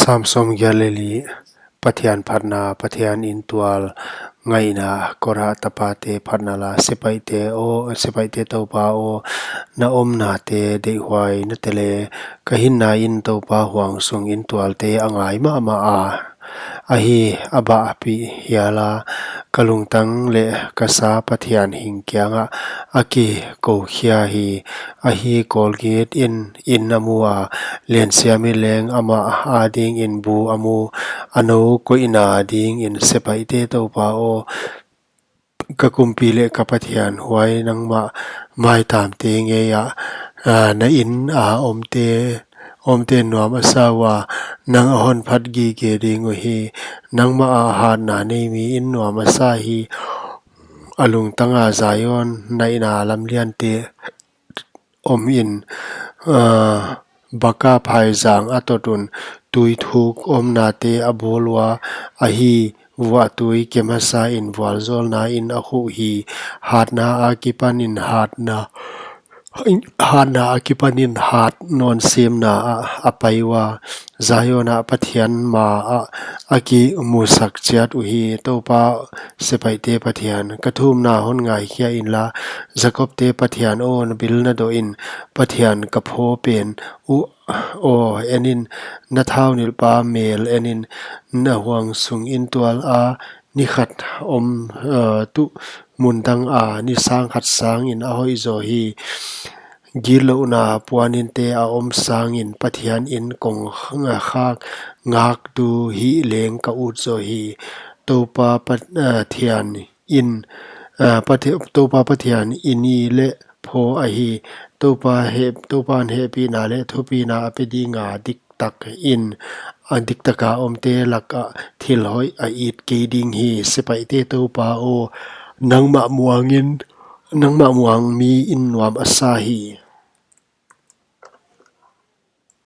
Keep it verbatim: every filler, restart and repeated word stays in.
Sam sawmgiat leh li. Pathian phatna. Pathian in tual ngaihna. Kora tapate phatna la. Sepaihte aw, sepaihte Toupa aw, na omnate deihhuai na tele. Ka hinna in Toupa huang sung in tualte a ngai mahmah a, ahi, a bah pih hial a. Ka lungtang leh ka sa Pathian hing kiangah a kikoukhia hi. Ahi, kawlgit in in a mu a, lensiam in leng amah adingin bu a mu. A nou koihna dingin sepaihte Toupa aw, ka kumpi leh ka Pathian, huai nangmah maitamte ngei ah, ah, na in a omte, omte nuam a sa ua, nang a hon phat gige ding uhi. Nangmah a hatna nei mi in nuam a sa hi. A lungtang a Zion naihna lamliante om in, ah, baka phaizang a tot un. Tuithuk omnate a bawl ua, ahi, vuahtui kemhasa in vualzawlna in a khuh hi. Hatna akipanin hatna, hatna akipanin hat nawn semna ah a pai ua, Zion ah Pathian ma ah a kimusak chiat uhi. Toupa sepaihte Pathian, ka thumna hon ngaikhia inla. Jakobte Pathian aw, na bil na doh in. Pathian ka phaw pen uh aw, en in, na thaunilhpa mel en in. Na huang sung in tual a ni khat om, eh, tuh mun dang a ni sang khat sangin a hoih zaw hi. Gitlouhna puaninte a om sangin Pathian in kongkhak ngaktu hih leng ka ut zaw hi. Toupa Pat-, eh, Pathian in, eh, Pathe-, Toupa Pathian in i leh phaw ahi. Toupa heh-, Toupan hehpihna leh thupina a pe dinga diktak in, a diktaka omte lakah thil hoih a it kei ding hi. Sepaihte Toupa aw, nangmah muangin, nangmah muang mi in nuam a sa hi.